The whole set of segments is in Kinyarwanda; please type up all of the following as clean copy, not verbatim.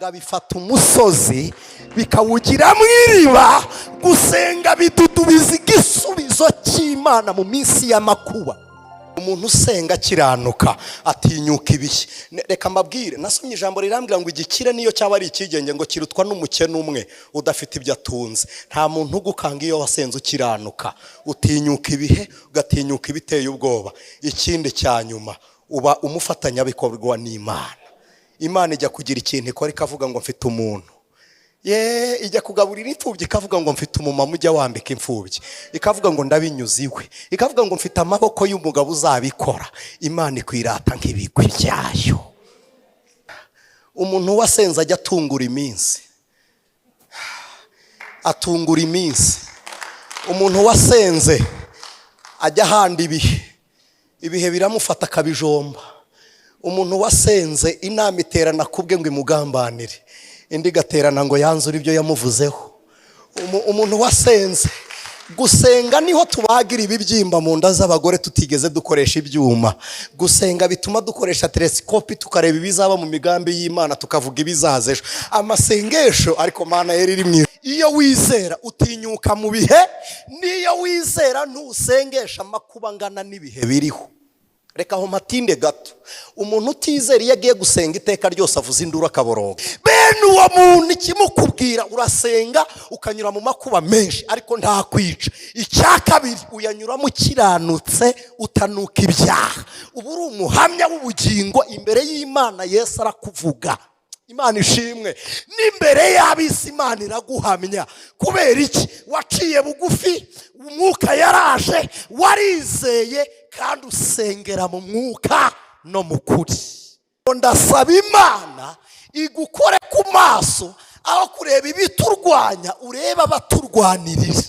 Gusenga bifata umusozi bikawugira mu iriba. Gusenga bidudubiza igisubizo cy'Imana mu minsi y'amakuba. Umuntu usenga akiranuka atinyuka ibihe. Reka mbabwire, nasomye ijambo rirambwira ngo igikire niyo cyaba ari ikigenge ngo kirutwa n'umukene umwe udafite ibyo atunze. Nta muntu ugukanga iyo wasenze ukiranuka. Utinyuka ibihe, ugatinyuka ibiteye ubwoba. Ikindi cya nyuma, uba umufatanyabikorwa n'Imana. Imana ijya kugira ikintu ikora ikavuga ngo mfite umuntu. Ye ijya kugaburira imfubyi ikavuga ngo mfite umumama ujya wambika imfubyi, ikavuga ngo ndabinyuze iwe, ikavuga ngo mfite amaboko y'umugabo uzabikora. Imana ikwirata nk'ibigwi byayo. Umuntu wasenze ajya atungura iminsi, atungura iminsi. Umuntu wasenze ajya ahanda ibihe, ibihe biramufata akabijomba. Umuntu wasenze inama iterana kubwe ngo imugambanire, indi igaterana ngo yanzure ibyo yamuvuzeho. Umuntu wasenze, gusenga niho tubagira ibibyimba mu nda z'abagore tutigeze dukoresha ibyuma. Gusenga bituma dukoresha telesikopi, tukareba ibizaba mu migambi y'Imana, tukavuga ibizaza ejo. Amasengesho ariko Mana yari iri mu iyo wizera utinyuka mu bihe. N'iyo wizera ntusengesha amakuba angana n'ibihe biriho. Reka aho matinde gato. Umuntu utizera iyo agiye gusenga iteka ryose avuza induru akaboroga. Bene uwo muntu ikimukubwira, urasenga ukanyura mu makuba menshi ariko ntakwica. Icya kabiri, uyanyuramo ukiranutse, utanuka ibyaha, uba uri umuhamya w'ubugingo imbere y'Imana. Yesu arakuvuga. Imana ishimwe. N'imbere y'ab'isi Imana iraguhamya. Kubera iki? Waciye bugufi, umwuka yaraje, warizeye kandi usengera mu mwuka no mu kuri. Ndasaba Imana igukore ku maso, aho kureba ibiturwanya urebe abaturwanirira.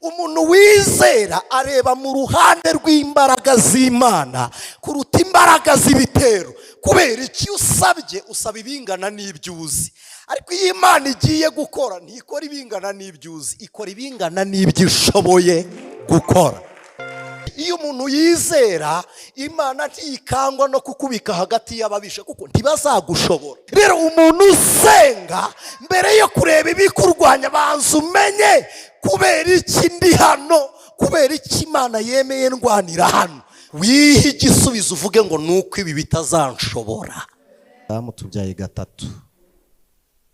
Umuntu wizera areba mu ruhande rw'imbaraga z'Imana kuruta imbaraga z'ibitero. Kubera iki? Usabye usaba ibingana n'ibyo uzi, ariko iyo Imana igiye gukora ntikora ibingana n'ibyo uzi, ikora ibingana n'ibyo ishoboye gukora. Iyo umuntu yizera Imana ntikangwa no kukubika hagati y'ababisha, kuko ntibazagushobora. Rero umuntu usenga, mbere yo kureba ibikurwanya banza umenye kubera iki ndi hano, kubera iki Imana yemeye ndwanira hano. Wihe igisubizo uvuge ngo ni uko ibi bitazanshobora. Tubyaye gatatu,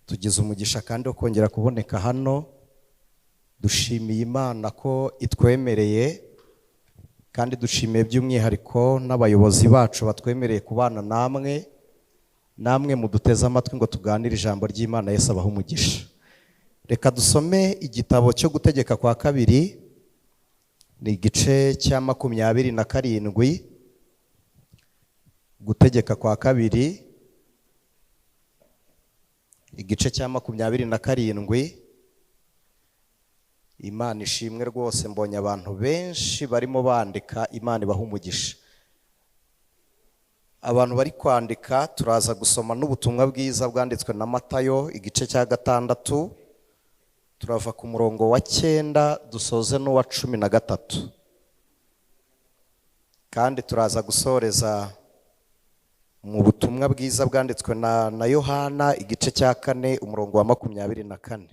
tugize umugisha kandi wo kongera kuboneka hano. Dushimiye Imana ko itwemereye, kandi dushimiye by'umwihariko n'abayobozi bacu batwemereye kubana namwe, namwe muduteze amatwi ngo tuganire ijambo ry'Imana. Yesu abahe umugisha. Reka dusome igitabo cyo Gutegeka kwa Kabiri, ni igice cya 27. Gutegeka kwa Kabiri, igice cya 27. Imana ishimwe rwose, mbonye abantu benshi barimo bandika. Imana ibaha umugisha. Abantu bari kwandika, turaza gusoma n'ubutumwa bwiza bwanditswe na Matayo, igice cya 6, turava ku murongo wa 9 dusoze n'uwa 13, kandi turaza gusoreza mu butumwa bwiza bwanditswe na Yohana, igice cya 4, umurongo wa 24.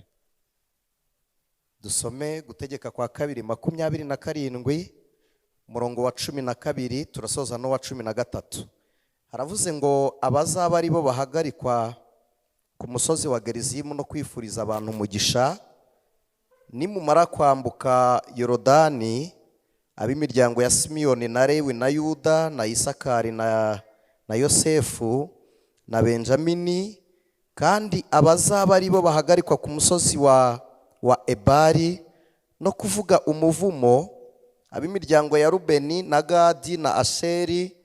Dusome Gutegeka kwa Kabiri 27, umurongo wa 12, turasoza n'uwa 13. Haravuze ngo abazaba ari bo bahagarikwa ku musozi wa Gerizimu no kwifuriza abantu umugisha nimumara kwambuka Yorodani, ab'imiryango ya Simiyoni na Lewi na Yuda na Isakari na Yosefu na Benjamini, kandi abazaba ari bo bahagarikwa ku musozi wa Ebali no kuvuga umuvumo, ab'imiryango ya Rubeni na Gadi na Asheri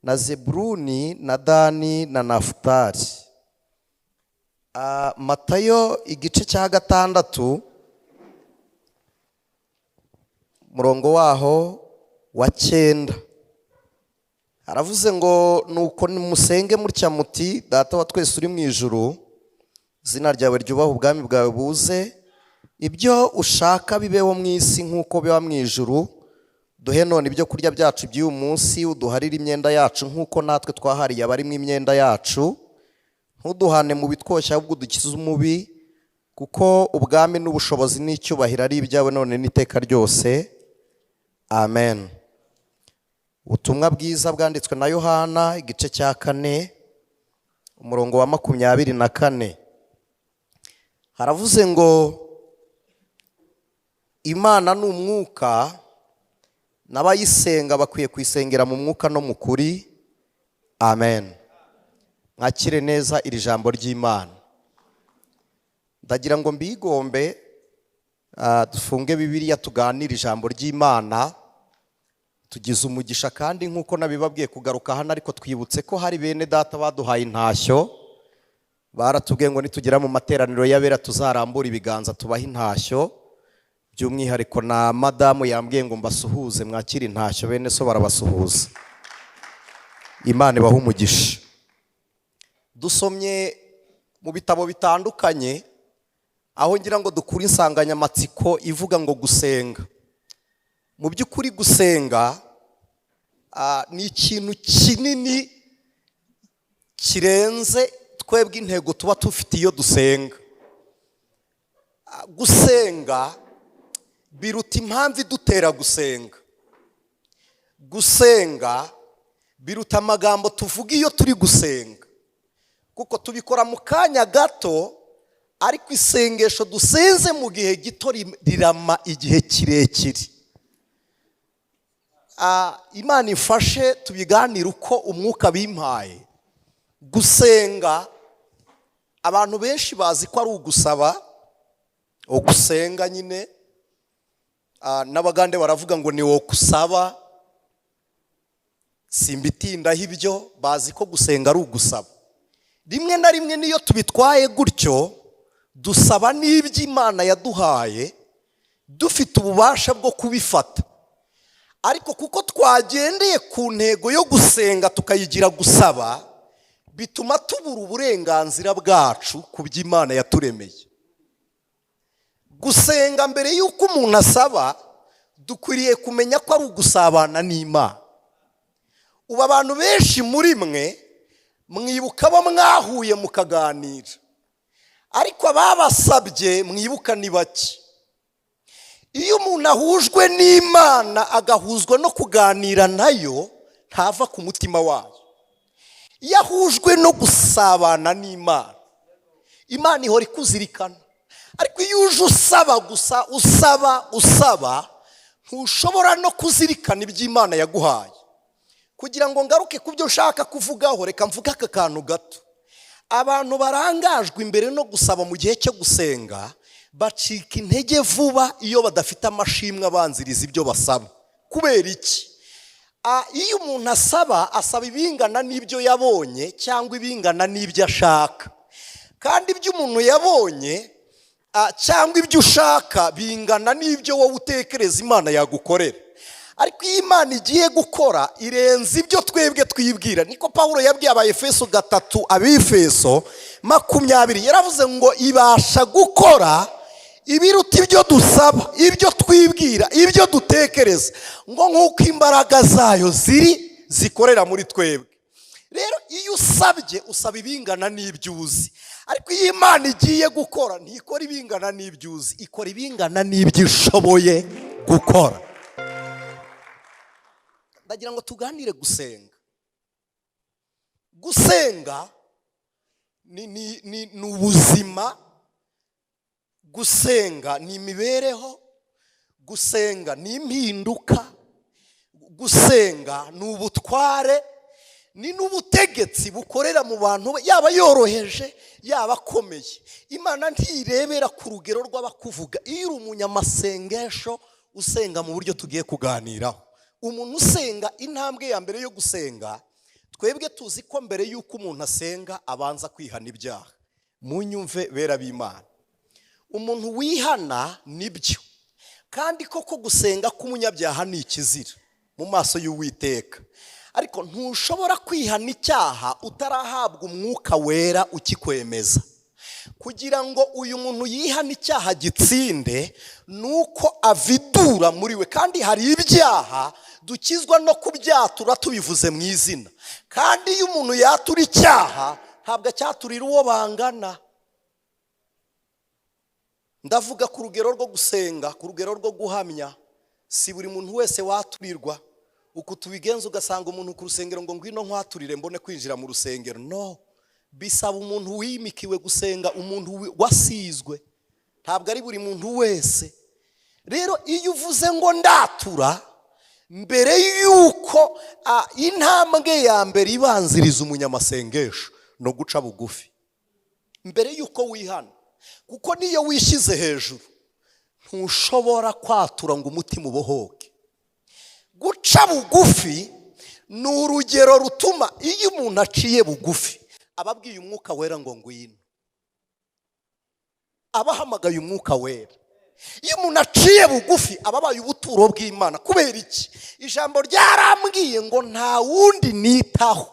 na Zeburuni na Dani na Nafutali. Matayo igice cya 6, umurongo waho wa 9, haravuze ngo nuko nimusenge mutya muti: Data wa twese uri mu ijuru, izina ryawe ryubahe, ubwami bwawe buze, ibyo ushaka bibeho mu isi nk'uko biba mu ijuru. Duhe none ibyo kurya byacu by'uyu munsi, uduharire imyenda yacu nk'uko natwe twahariye abarimo imyenda yacu. Ntuduhane mu bitwoshya, ahubwo udukize umubi, kuko ubwami n'ubushobozi n'icyubahiro ari ibyawe none n'iteka ryose. Amen. Ubutumwa bwiza bwanditswe na Yohana, igice cya 4, umurongo wa 24, haravuze ngo: "Imana ni umwuka, n'abayisenga bakwiye kuyisengera mu mwuka no mu kuri." Amen. Mwakire neza iri jambo ry'Imana. Ndagira ngo mbigombe dufunge Bibiliya, tuganire ijambo ry'Imana. Tugize umugisha kandi nk'uko nabibabwiye kugaruka hano, ariko twibutse ko hari bene data baduhaye intashyo. Baratubwiye ngo nitugera mu materaniro y'abera tuzarambura ibiganza tubahe intashyo. By'umwihariko na madamu yambwiye ngo mbasuhuze. Mwakire intashyo, bene so barabasuhuza. Imana ibahe umugisha. Dusomye mu bitabo bitandukanye aho ngira ngo dukure insanganyamatsiko ivuga ngo gusenga. Mu by'ukuri gusenga ni ikintu kinini kirenze twebwe intego tuba dufite iyo dusenga. Gusenga biruta impamvu idutera gusenga. Gusenga biruta amagambo tuvuga iyo turi gusenga, kuko tubikora mu kanya gato, ariko isengesho dusenze mu gihe gito rirama igihe kirekire. Imana ifashe tubiganire uko umwuka bimpaye. Gusenga, abantu benshi bazi ko ari ugusaba, ugusenga nyine. N'Abagande baravuga ngo ni wowe usaba. Simbitindaho ibyo. Bazi ko gusenga ari ugusaba. Rimwe na rimwe niyo tubitwaye gutyo, dusaba n'ibyo Imana yaduhaye dufite ububasha bwo kubifata, ariko kuko twagendeye ku ntego yo gusenga tukayigira gusaba, bituma tubura uburenganzira bwacu ku byo Imana yaturemeye. Gusenga, mbere y'uko umuntu asaba, dukwiriye kumenya ko ari ugusabana n'Imana. Ubu abantu benshi muri mwe mwibuka abo mwahuye mukaganira, ariko ababasabye mwibuka ni bake. Iyo umuntu ahujwe n'Imana, agahuzwa no kuganira nayo, ntava ku mutima wayo. Iyo ahujwe no gusabana n'Imana, Imana ihora ikuzirikana. Ariko iyo uje usaba gusa, usaba, usaba, ntushobora no kuzirikana ibyo Imana yaguhaye. Kugira ngo ngaruke ku byo nshaka kuvugaho, reka mvuge aka kantu gato. Abantu barangajwe imbere no gusaba mu gihe cyo gusenga bacika intege vuba iyo badafite amashimwe abanziriza ibyo basaba. Kubera iki? Iyo umuntu asaba, asaba ibingana n'ibyo yabonye cyangwa ibingana n'ibyo ashaka. Kandi ibyo umuntu yabonye cyangwa ibyo ushaka bingana n'ibyo wowe utekereza Imana yagukorera. Ariko iyo Imana igiye gukora, irenze ibyo twebwe twibwira. Niko Paul yabwiye Abayefeso 3, Abifeso 20. Yaravuze ngo ibasha gukora ibiruta ibyo dusaba, ibyo twibwira, ibyo dutekereza, ngo nk'uko imbaraga zayo ziri zikorera muri twebwe. Rero iyo usabye, usaba ibingana n'ibyo uzi. Ariko iyo Imana igiye gukora, ntikora ibingana n'ibyo uzi, ikora ibingana n'ibyo ishoboye gukora. Ndagira ngo tuganire gusenga. Gusenga ni ubuzima, gusenga ni imibereho, gusenga ni impinduka, gusenga ni ubutware, ni n'ubutegetsi bukorera mu bantu, yaba yoroheje, yaba akomeye. Imana ntirebera ku rugero rw'abakuvuga. Iyo uri umunyamasengesho usenga mu buryo tugiye kuganiraho, umuntu usenga, intambwe ya mbere yo gusenga, twebwe tuzi ko mbere y'uko umuntu asenga abanza kwihana ibyaha. Munyumve, bera b'Imana, umuntu wihana nibyo, kandi koko gusenga k'umunyabyaha ni ikizira mu maso y'Uwiteka. Ariko ntushobora kwihana icyaha utarahabwa Umwuka Wera ukikwemeza. Kugira ngo uyu muntu yihane icyaha gitsinde, ni uko avidura muri we. Kandi hari ibyaha dukizwa no kubyatura tubivuze mu izina. Kandi iyo umuntu yatura icyaha Ntabwo acyaturira uwo bangana. Ndavuga ku rugero rwo gusenga, ku rugero rwo guhamya. Si buri muntu wese waturirwa. Uku tubigenza, ugasanga umuntu ku rusengero ngo: "Ngwino nkwaturire mbone kwinjira mu rusengero." No bisaba umuntu wimikiwe gusenga, umuntu wasizwe. Ntabwo ari buri muntu wese. Rero iyo uvuze ngo ndatura, mbere y'uko intambwe ya mbere ibanziriza umunyamasengesho no guca bugufi mbere y'uko wihana, kuko niyo wishyize hejuru ntushobora kwatura ngo umutima ubohoke. Guca bugufi ni urugero rutuma iyo umuntu aciye bugufi aba abwiye Umwuka Wera ngo: "Ngwino." Aba ahamagaye Umwuka Wera. Iyo umuntu aciye bugufi aba abaye ubuturo bw'Imana. Kubera iki? Ijambo ryarambwiye ngo nta wundi nitaho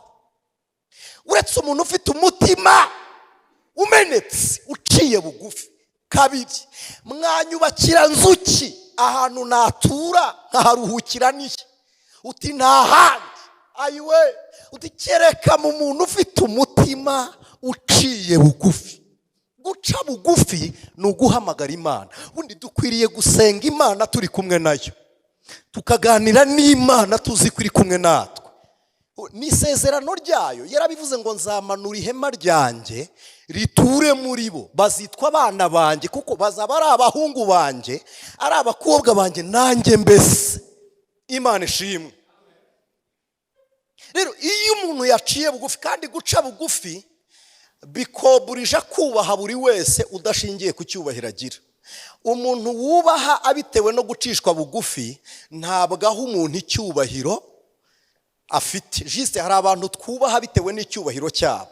uretse umuntu ufite umutima umenetse, uciye bugufi. Kabiri, mwanyubakira nzuki? Ahantu natura nkaharuhukira nihe? Uti: "Nta handi." Ayiwe, uti: "Kereka mu muntu ufite umutima uciye bugufi." Guca bugufi ni uguhamagara Imana. Ubundi dukwiriye gusenga Imana turi kumwe nayo, tukaganira n'Imana tuzi ko iri kumwe natwe. Ni isezerano ryayo, yarabivuze ngo: "Nzamanura ihema ryanjye riture muri bo, bazitwa abana banjye, kuko bazaba ari abahungu banjye, ari abakobwa banjye, nanjye mbese." Imana ishimwe. Rero iyo umuntu yaciye bugufi, kandi guca bugufi bikoburije kubaha buri wese udashingiye ku cyubahiro agira. Umuntu wubaha abitewe no gucishwa bugufi ntabwo aha umuntu icyubahiro afite. Juste, hari abantu twubaha bitewe n'icyubahiro cyabo.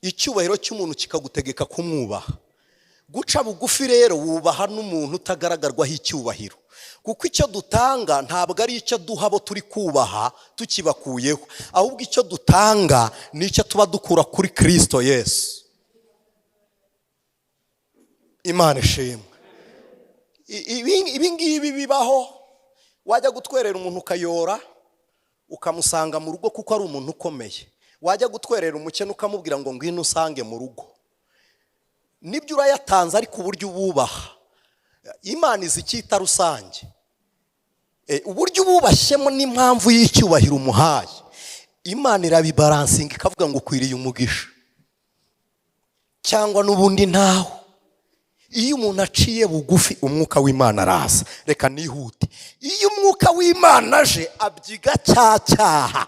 Icyubahiro cy'umuntu kikagutegeka kumwubaha. Guca bugufi rero, wubaha n'umuntu utagaragarwaho icyubahiro, kuko icyo dutanga ntabwo ari icyo duha abo turi kubaha tukibakuyeho, ahubwo icyo dutanga ni icyo tuba dukura kuri Kirisito Yesu. Imana ishimwe. Ibi ngibi bibaho: wajya gutwerera umuntu ukayora, ukamusanga mu rugo kuko ari umuntu ukomeye. Wajya gutwerera umukene ukamubwira ngo: "Ngwino usange mu rugo." Nibyo, urayatanze, ariko uburyo ububaha, Imana izi icyita rusange. Uburyo ububashyemo n'impamvu y'icyubahiro umuhaye, Imana irabibaransinga ikavuga ngo ukwiriye umugisha cyangwa n'ubundi ntawe. Iyo umuntu aciye bugufi, Umwuka w'Imana araza. Reka nihute. Iyo Umwuka w'Imana aje, abyiga cya cyaha.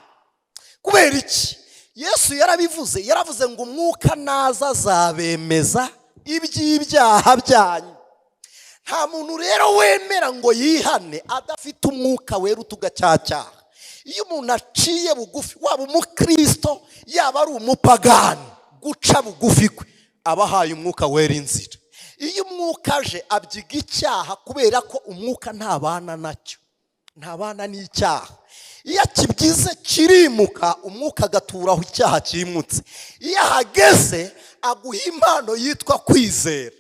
Kubera iki? Yesu yarabivuze, yaravuze ngo: "Umwuka naza azabemeza iby'ibyaha byanyu." Nta muntu rero wemera ngo yihane adafite Umwuka Wera utuga cya cyaha. Iyo umuntu aciye bugufi, waba umukristo, yaba ari umupagani, guca bugufi kwe aba ahaye Umwuka Wera inzira. Iyo Umwuka aje abyiga icyaha, kubera ko Umwuka ntabana nacyo, ntabana n'icyaha. Iyo akibyize kirimuka, Umwuka agatura aho icyaha cyimutse. Iyo ahageze aguha impano yitwa kwizera.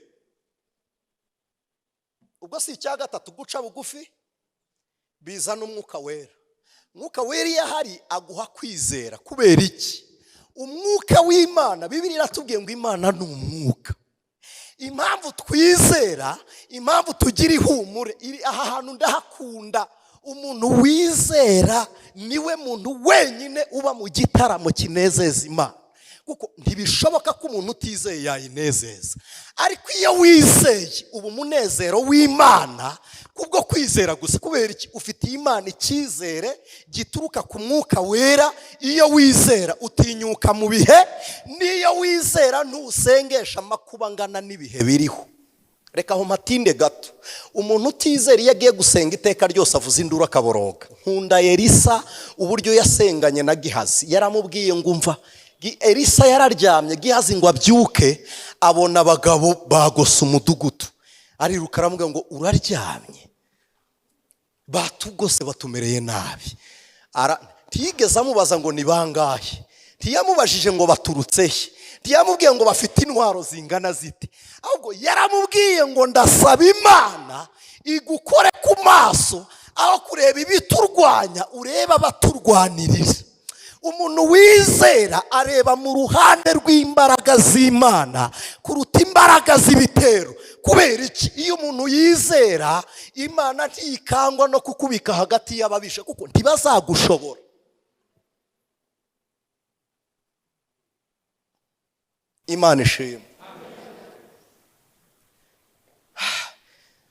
Ubwo si icya gatatu? Guca bugufi bizana Umwuka Wera. Umwuka Wera iyo ahari aguha kwizera. Kubera iki? Umwuka w'Imana, Bibiri iratubwiye ngo Imana ni umwuka. Impamvu twizera, impamvu tugira ihumure iri aha hantu, ndahakunda. Umuntu wizera niwe muntu wenyine uba mu gitaramo kinezeza Imana, kuko ntibishoboka ko umuntu utizeye yayinezeza. Ariko iyo wizeye, uba umunezero w'Imana kubwo kwizera gusa. Kubera iki? Ufitiye Imana icyizere gituruka ku Mwuka Wera. Iyo wizera utinyuka mu bihe, n'iyo wizera ntusengesha amakuba angana n'ibihe biriho. Reka aho mpatinde gato. Umuntu utizera iyo agiye gusenga, iteka ryose avuza induru akaboroga. Nkunda Elisa, uburyo yasenganye na Gihazi. Yaramubwiye ngo: "Umva." Elisa yararyamye, Gihazi ngo abyuke abona abagabo bagose umudugudu. Ariruka aramubwira ngo: "Uraryamye, batugose, batumereye nabi." Ntiyigeze amubaza ngo ni bangahe, ntiyamubajije ngo baturutse he, ntiyamubwiye ngo bafite intwaro zingana zite, ahubwo yaramubwiye ngo: "Ndasaba Imana igukore ku maso, aho kureba ibiturwanya urebe abaturwanirira." Umuntu wizera areba mu ruhande rw'imbaraga z'Imana kuruta imbaraga z'ibitero. Kubera iki? Iyo umuntu yizera Imana, ntikangwa no kukubika hagati y'ababisha, kuko ntibazagushobora. Imana ishimwe.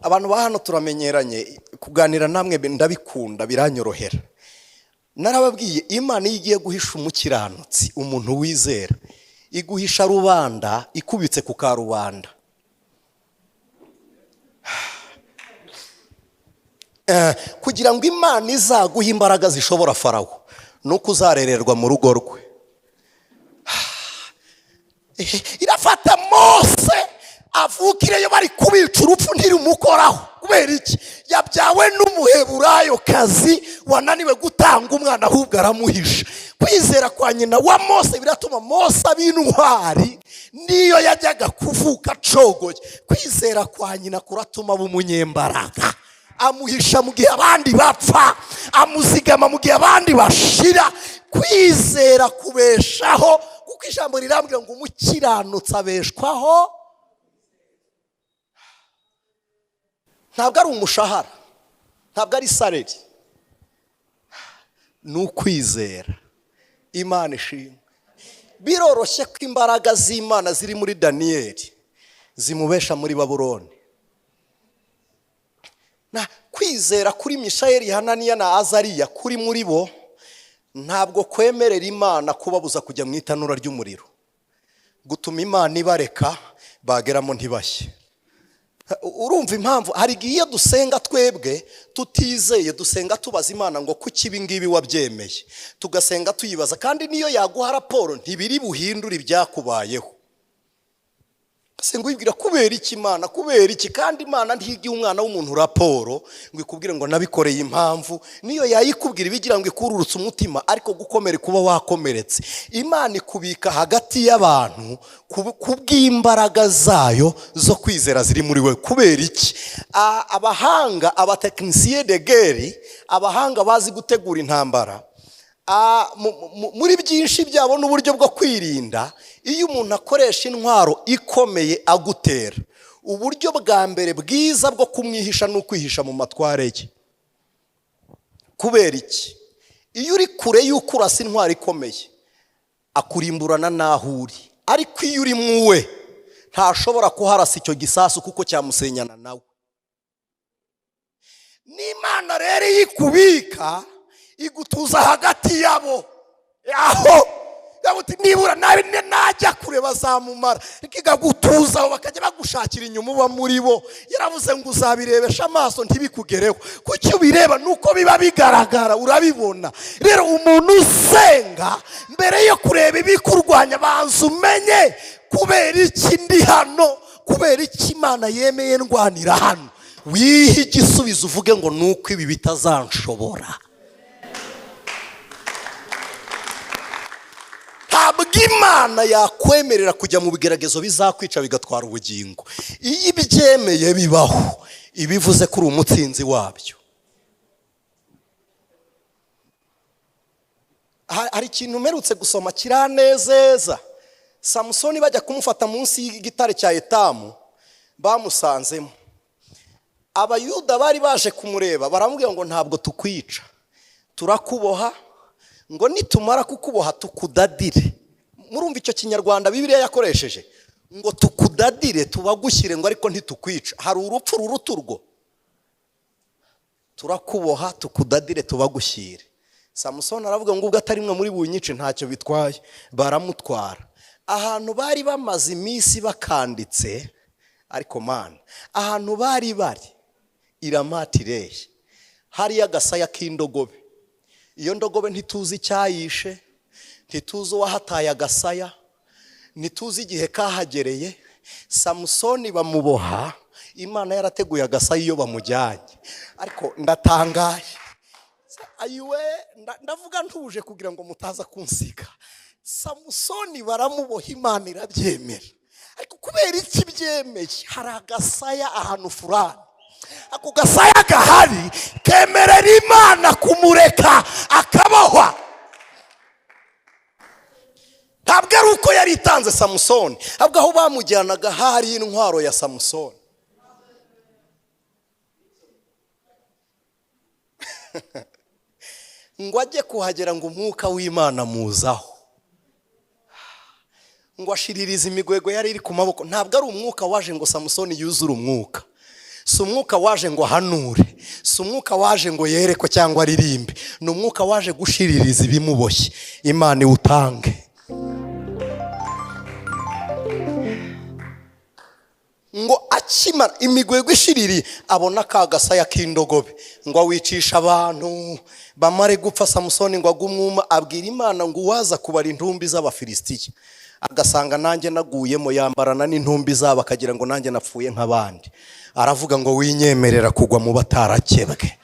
Abantu ba hano turamenyeranye, kuganira namwe ndabikunda, biranyorohera. Narababwiye, Imana iyo igiye guhisha umukiranutsi, umuntu wizera, iguhisha rubanda ikubitse ku karubanda. Kugira ngo Imana izaguhe imbaraga zishobora Farawo, nuko uzarererwa mu rugo rwe. Irafata Mose avukireyo bari kubica, urupfu ntirumukoraho. Kubera iki? Yabyawe n'Umuheburayokazi wananiwe gutanga umwana, ahubwo aramuhisha. Kwizera kwa nyina wa Mose biratuma Mose aba intwari, niyo yajyaga kuvuka acogoye. Kwizera kwa nyina kuratuma aba umunyembaraga. Amuhisha mu gihe abandi bapfa, amuzigama mu gihe abandi bashira. Kwizera kubeshaho, kuko ijambo rirambwira ngo umukiranutsi abeshwaho. Ntabwo ari umushahara, ntabwo ari salary, ni ukwizera. Imana ishimwe. Biroroshye ko imbaraga z'Imana ziri muri Daniyeli zimubesha muri Babuloni. Na kwizera kuri Mishayeli, Hananiya na Azariya kuri muri bo ntabwo kwemerera Imana kubabuza kujya mu itanura ry'umuriro, gutuma Imana ibareka bageramo ntibashye. Urumva impamvu hari igihe iyo dusenga twebwe tutizeye, dusenga tubaza Imana ngo kuki ibi ngibi wabyemeye, tugasenga tuyibaza, kandi niyo yaguha raporo ntibiri buhindure ibyakubayeho. Ugasenga wibwira kubera iki Imana, kubera iki? Kandi Imana ntigihe umwana w'umuntu raporo ngo ikubwire ngo nabikoreye impamvu. Niyo yayikubwira ibigira ngo ikururutse umutima, ariko gukomere kuba wakomeretse. Imana ikubika hagati y'abantu kubw'imbaraga zayo zo kwizera ziri muri we. Kubera iki? Abahanga, abatekinisiye de guerre, abahanga bazi gutegura intambara, muri byinshi byabo n'uburyo bwo kwirinda, iyo umuntu akoresha intwaro ikomeye agutera, uburyo bwa mbere bwiza bwo kumwihisha ni ukwihisha mu matware ye. Kubera iki? Iyo uri kure y'uko urasa intwaro ikomeye, akurimburana n'aho uri, ariko iyo uri muwe ntashobora kuharasa icyo gisasu kuko cyamusenyana nawe. N'Imana rero iyo ikubika igutuza hagati yabo, aho nibura nabi najya kure bazamumara, ikagutuza aho bakajya bagushakira inyuma uba muri bo. Yaravuze ngo uzabirebesha amaso ntibikugereho. Kuki ubireba? Nuko biba bigaragara, urabibona. Rero umuntu usenga, mbere yo kureba ibikurwanya, banza umenye kubera iki ndi hano, kubera iki Imana yemeye ndwanira hano. Wihe igisubizo uvuge ngo nuko ibi bitazanshobora. Ntabwo Imana yakwemerera kujya mu bigeragezo bizakwica bigatwara ubugingo. Iyo ibyemeye bibaho, ibivuze ko uri umutsinzi wabyo. Hari ikintu mperutse gusoma kiranezeza. Samusoni bajya kumufata munsi y'igitare cya Etamu, bamusanzemo Abayuda bari baje kumureba, baramubwira ngo ntabwo tukwica, turakuboha, ngo nitumara kukuboha tukudadire. Murumva icyo Kinyarwanda Bibiliya yakoresheje, ngo tukudadire tubagushyire, ngo ariko ntitukwica. Hari urupfu ruruta urwo? Turakuboha tukudadire tubagushyire. Samusoni aravuga ngo ubwo atari mwe muri bunyice ntacyo bitwaye. Baramutwara ahantu bari bamaze iminsi bakanditse, ariko mana, ahantu bari bari iramatirehe, hariyo agasaya k'indogobe. Iyo ndogobe ntituzi icyayishe, ntituzi uwahataye agasaya, ntituzi igihe kahagereye. Samusoni bamuboha, Imana yarateguye agasaya iyo bamujyanye. Ariko ndatangaye, ayiwe, ndavuga ntuje kugira ngo mutaza kunsiga. Samusoni baramuboha, Imana irabyemera. Ariko kubera iki byemeye? Hari agasaya ahantu furani, ako gasaya gahari kemerera Imana kumureka akabohwa. Ntabwo ari uko yari itanze Samusoni, ahubwo aho bamujyanaga hari intwaro ya Samusoni. Ngo ajye kuhagera ngo umwuka w'Imana muzaho, ngo ashiririze imigwegwe yari iri ku maboko. Ntabwo ari umwuka waje ngo Samusoni yuzure umwuka, si umwuka waje ngo ahanure, si umwuka waje ngo yerekwe cyangwa aririmbe, ni umwuka waje gushiririza ibimuboshye. Imana iwutange. Ngo akimara imigwegwe ishiririye abona ka gasaya k'indogobe, ngo awicisha abantu bamare gupfa. Samusoni ngo agumwuma, abwira Imana ngo uwaza kubara intumbi z'Abafilisitiya agasanga nanjye naguyemo, yambarana n'intumbi zabo akagira ngo nanjye napfuye nk'abandi. Aravuga ngo winyemerera kugwa mu batarakebwe.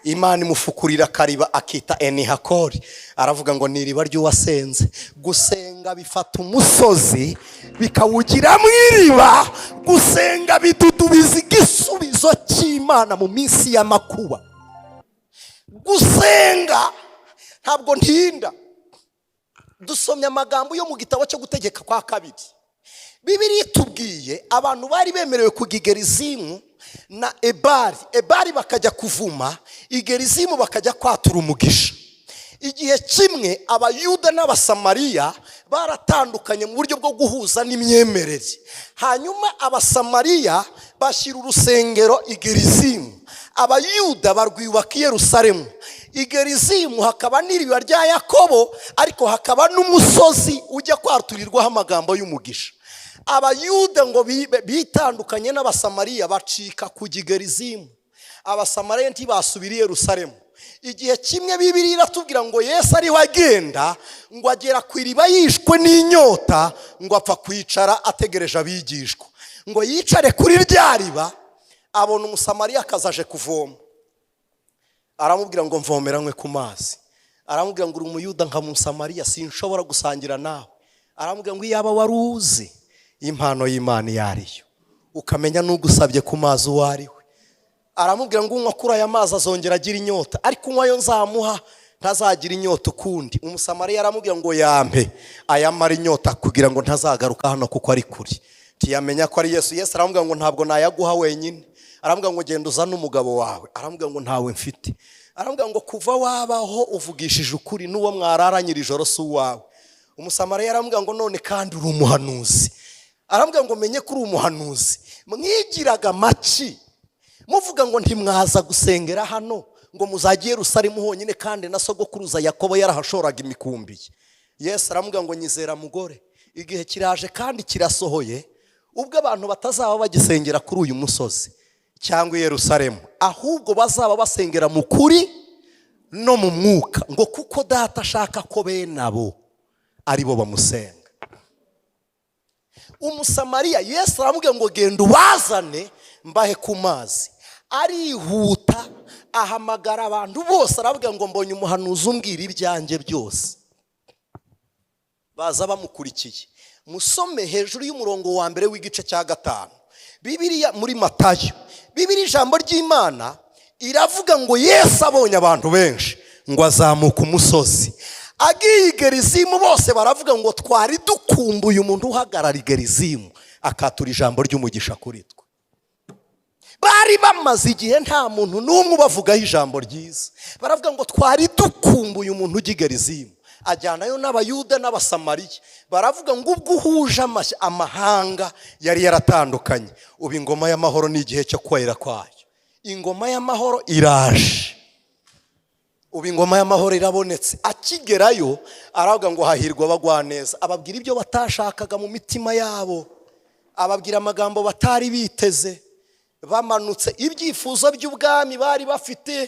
Imana imufukurira akariba akita Enihakori. Aravuga ngo ni iriba ry'uwasenze. Gusenga bifata umusozi bikawugiramo iriba. Gusenga bidudubiza igisubizo cy'Imana mu minsi y'amakuba. Gusenga ntabwo ntinda. Dusomye amagambo yo mu gitabo cyo Gutegeka kwa Kabiri. Bibiliya itubwiye abantu bari bemerewe kujya i Gerizimu na Ebali. Ebali bakajya kuvuma, i Gerizimu bakajya kwatura umugisha. Igihe kimwe Abayuda n'Abasamariya baratandukanye mu buryo bwo guhuza n'imyemerere. Hanyuma Abasamariya bashyira urusengero i Gerizimu, Abayuda barwubaka i Yerusalemu. I Gerizimu hakaba n'iriba rya Yakobo, ariko hakaba n'umusozi ujya kwaturirwaho amagambo y'umugisha. Abayuda ngo bitandukanye n'Abasamariya bacika ku Gerizimu. Abasamariya ntibasubira i Yerusalemu. Igihe kimwe Bibiliya iratubwira ngo Yesu ariho agenda, ngo agera ku iriba yishwe n'inyota, ngo apfa kwicara ategereje abigishwa. Ngo yicare kuri rya riba, abona Umusamariya akazaje kuvoma. Aramubwira ngo mvomera nkwe ku mazi. Aramubwira ngo uri Umuyuda nka Musamariya, sinshobora gusangira nawe. Aramubwira ngo iyaba wari uzi impano y'Imana iyo ariyo, ukamenya n'ugusabye ku mazi uwo ari we. Aramubwira ngo unywa kuri aya mazi azongera agira inyota, ariko unywa ayo nzamuha ntazagira inyota ukundi. Umusamariya aramubwira ngo yampe ayamara inyota kugira ngo ntazagaruka hano kuko ari kure. Ntiyamenya ko ari Yesu. Yesu aramubwira ngo ntabwo nayaguha wenyine. Aramubwira ngo genda uzane umugabo wawe. Aramubwira ngo ntawe mfite. Aramubwira ngo kuva wabaho uvugishije ukuri, n'uwo mwararanye iri joro si uwawe. Umusamariya aramubwira ngo none kandi uri umuhanuzi. Aramubwira ngo menye ko uri umuhanuzi. Mwigiraga amaki muvuga ngo ntimwaza gusengera hano, ngo muzajye i Yerusalemu honyine, kandi na sogokuruza Yakobo yarahashoraga imikumbi ye. Yesu aramubwira ngo nyizera mugore, igihe kiraje kandi kirasohoye, ubwo abantu batazaba bagisengera kuri uyu musozi cyangwa i Yerusalemu, ahubwo bazaba basengera mu kuri no mu mwuka, ngo kuko Data ashaka ko bene abo ari bo bamusenga. Umusamariya Yesu aramubwira ngo genda ubazane mbahe ku mazi. Arihuta ahamagara abantu bose, arababwira ngo mbonye umuhanuzi umbwira ibyanjye byose. Baza bamukurikiye. Musome hejuru y'umurongo wa mbere w'igice cya 5. Bibiliya muri Matayo, Bibiliya ijambo ry'Imana iravuga ngo Yesu abonye abantu benshi ngo azamuka umusozi agiye i Gerizimu. Bose baravuga ngo twari dukumbuye umuntu uhagarara i Gerizimu akatura ijambo ry'umugisha kuri twe. Bari bamaze igihe nta muntu n'umwe ubavugaho ijambo ryiza. Baravuga ngo twari dukumbuye umuntu ujya i Gerizimu. Ajyanayo n'Abayuda n'Abasamariya. Baravuga ngo ubwo uhuje amahanga yari yaratandukanye, ubu ingoma y'amahoro ni igihe cyo kwera kwayo. Ingoma y'amahoro iraje, ubu ingoma y'amahoro irabonetse. Akigerayo aravuga ngo hahirwa abagwaneza. Ababwira ibyo batashakaga mu mitima yabo, ababwira amagambo batari biteze. Bamanutse ibyifuzo by'ubwami bari bafite,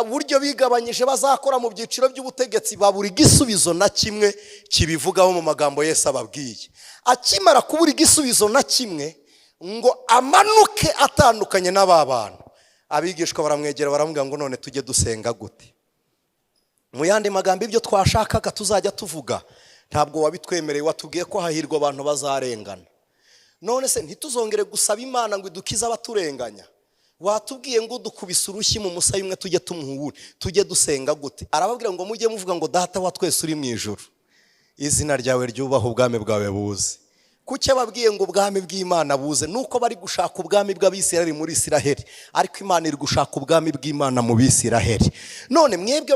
buryo bigabanyije bazakora mu byiciro by'ubutegetsi, babura igisubizo na kimwe kibivugaho mu magambo Yesu ababwiye. Akimara kubura igisubizo na kimwe ngo amanuke atandukanye n'aba bantu, abigishwa baramwegera baramubwira ngo none tujye dusenga gute? Mu yandi magambo, ibyo twashakaga tuzajya tuvuga ntabwo wabitwemereye, watubwiye ko hahirwa abantu bazarengana. None se ntituzongere gusaba Imana ngo idukize abaturenganya? Watubwiye ngo dukubise urushyi mu musaya umwe tujye tumuha uwundi, tujye dusenga gute? Arababwira ngo mujye muvuga ngo: "Data wa twese uri mu ijuru, izina ryawe ryubaha, ubwami bwawe buze." Kuki ababwiye ngo ubwami bw'Imana buze? Nuko bari gushaka ubwami bw'Abisiraheli muri Isiraheli, ariko Imana iri gushaka ubwami bw'Imana mu Bisiraheli. None mwebwe